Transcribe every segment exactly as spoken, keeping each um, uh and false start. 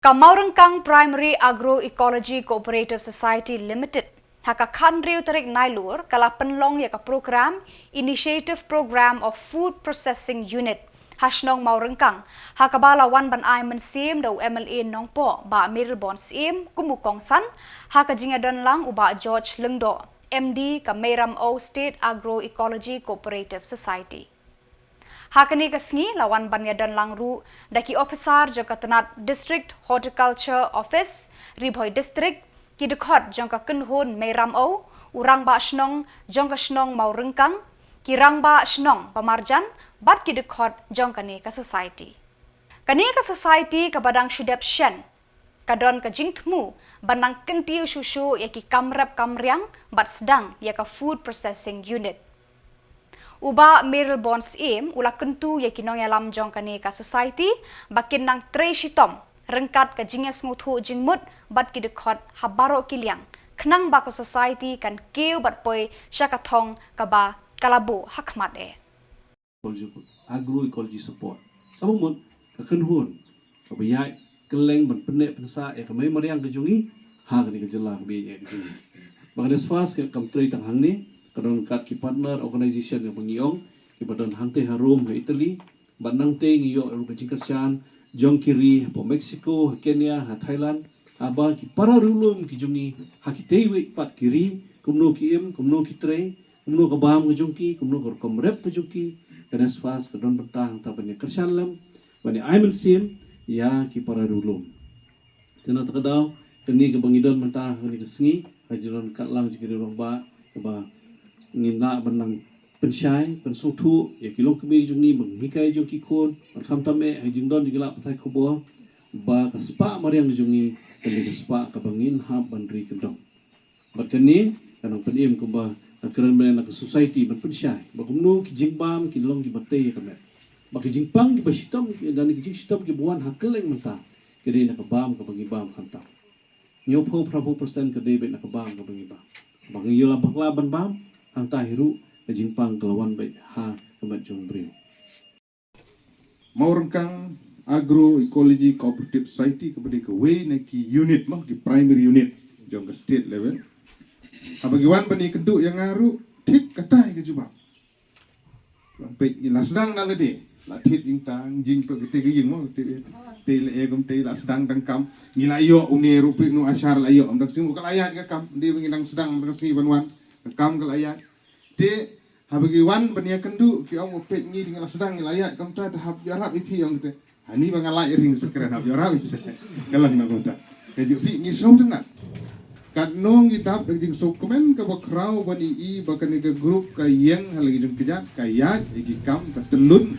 Ka Mawryngkang Primary Agroecology Cooperative Society Limited ha ka khathynriew tarik Nailur ka la pynlong ïa ka program Initiative Program of Food Processing Unit ha shnong Mawryngkang, ha kaba la wan ban ai mynsiem da u M L A Nongpoh Bah Mayralborn Syiem kum u kongsan, ha ka jingïadonlang u Bah George Lyngdoh, M D ka Meiram Au State Agroecology Cooperative Society. Ha kane ka sngi la wan ban ïadonlang ruh da ki ophisar jong ka tnat District Horticulture Office, Ri Bhoi District, ki dkhot jong ka kynhun Meiram Au, u rangbah shnong jong ka shnong Mawryngkang, ki rangbah shnong ba marjan bad ki dkhot jong kane ka society. Kane ka society kaba dang shu dep shen ka don ka jingthmu ban nang kyntiew shuh shuh ïa ki kam rep kam riang bad sdang ïa ka food processing unit. U Bah Mayralborn Syiem u la kyntu ïa ki nongïalam jong kane ka society ba kin nang trei shitom ryngkat ka jingïasngewthuh jingmut bad ki dkhot ha baroh ki liang, khnang ba ka society kan kiew bad poi sha ka thong kaba ka la buh ha khmat eh. Agroecology support. Kaba mut ka kynhun kaba ïaid kylleng ban pynneh pynsah ïa ka mei mariang ka jong ngi ha kane ka jylla kaba ïaid ka jong ngi. Ba ka NESFAS ka kam trei tang hangne, ka don kat ki partner organization kaba ngi ong, kiba don hangtei ha Rome ha Italy, bad nangtei ngi ïoh ruh ka jingkyrshan jong ki ri hapoh Mexico, ha Kenya, ha Thailand, haba ki para riewlum ki jong ngi ha kitei wei pat ki ri, kumno ki im, kumno ki trei, kumno ka bam ka jong ki, kumno ka rukom rep ka jong ki, ka NESFAS ka don bynta hangta ban ïa kyrshan lem, ban ïa ai mynsiem ïa ki para riewlum. Te na kata ka daw, kane kaba ngi don mynta ha kane ka sngi, ha jingdon katlang jong ki rangbah, kaba ngin lah ban nang pynshai, pynsngewthuh ïa ki longkmie jong ngi, ban hikai jong ki khun, bad khamtam eh ha jingdon jong ki lad pathai khubor, ba ka spah mariang jong ngi ka dei ka spah kaba ngin hap ban ri kyndong. Bad kane ka nang pynim kumba ka kren bynta na ka society ban pynshai ba kumno ki jingbam kin long kiba tei ïa ka met, ba ki jingpang kiba shitom, ki, lane ki jingshitom kiba wan ha kylleng mynta, ka dei na ka bam kaba ngi bam hangta. Hynñiewphew phraphew percent ka dei beit na ka bam kaba ngi bam. Ba ngi ïoh la bakla ban bam, hangta hi ruh ka jingpang ka la wan beit ha ka met jong u briew. Mawryngkang Agroecology Cooperative Society kaba dei kawei na ki unit mo, ki primary unit jong ka state level. Haba ki wan ban ïakynduh ïa nga ruh, thik kata hi ka jubab. Peit, ngi la sdang na lade, la thied jingtang, jingpeit, ka tei ka ïing mo, ka tei, tei la ïa kum tei la sdang dang kam. Ngi la ïoh une ruh, peit, une u ashar la ïoh, ym dang sngi ka la ïaid ka kam, dei ba ngi dang sdang, ym dang sngi ban wan, dang kam ka la ïaid. Te haba ki wan ban ïakynduh, ki ong, peit, ngi dang la sdang, ngi la ïaid kumta, te hap ïarap ïa phi, ong te. Hani ba nga la ïa ring sa kren, hap ïarap ïa sa. Ka long na kumta. Ka ju phi ngi sngewtynnat. Katno ngi dap da ka jingsngewkmen kaba khraw ban ïohi ba kane ka group ka ïeng ha la ki jong ka jait, ka ïaid ïa ki kam, ka tyllun.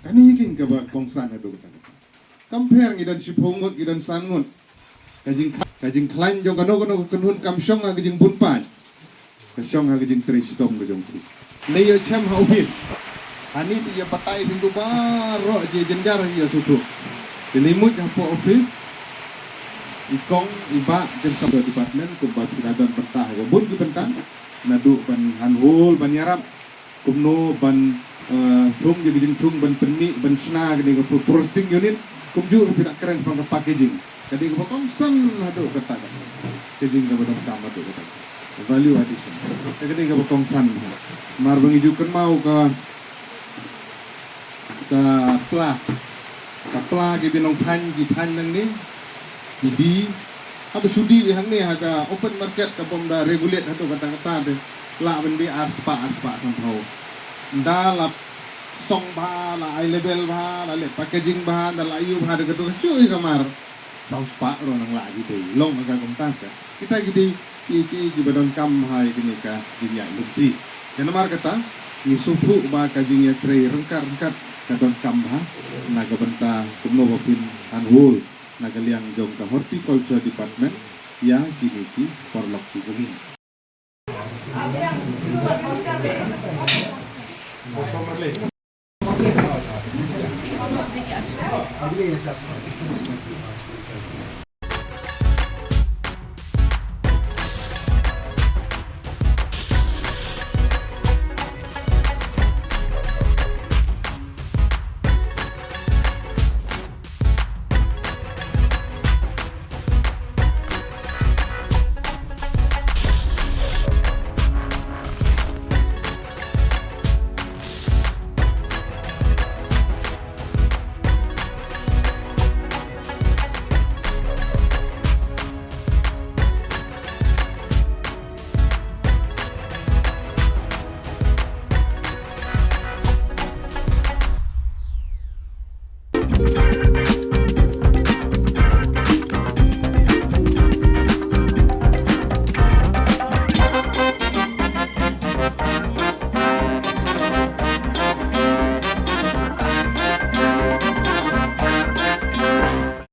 Kane hi keiñ kaba kongsan haduh katta. Kam pher, ngi don shiphew ngut, ngi don san ngut. Ka jing, ka jingkhlaiñ jong kano kano ka kynhun kam shong ha ka jingbun paid. Ka shong ha ka jingtrei shitom ka jong ki. Ngi ïoh shem ha office. Hani te ïa batai pynduh baroh, jynjar ïa shuh shuh. Te lei mut hapoh office, i kong i bah jong ka department kumba phi la don bynta ha ka bun ki bynta. Naduh ban hanhol, ban ïarap kumno ban, eh, thung ïa ka jingthung, ban pynmih, ban shna kane ka pro-, processing unit, kumjuh ruh phi la kren shaphang ka packaging. Ka dei kaba kongsan haduh katta katta. Ka jing kaba donkam haduh katta katta. Value addition. Ka dei kaba kongsan. Namar ba ngi ju kynmaw ka, ka pla. Ka pla kiba nongthaiñ ki thaiñ nangne. Ki die. Haba shu die hangne ha ka open market, ka bym da regulate haduh katta katta te. Lah ban die ar spah, ar spah sanphew. Ynda la song bha, la ai label bha, la leh packaging bha, ynda la ïoh bha da katu ka shu ïa ka mar. Saw spah ruh nang lah ki dei. Long ka kumta sa. Kita ki dei ki, ki, kiba donkam ha ïa kane ka jingïaid lynti. Te namar kata, ngi sngewthuh ba ka jingïatrei ryngkat ryngkat ka donkam bha na ka bynta kumno ba phin hanhol na ka liang jong ka Horticulture Department ïa kine ki paralok ki jong ngi.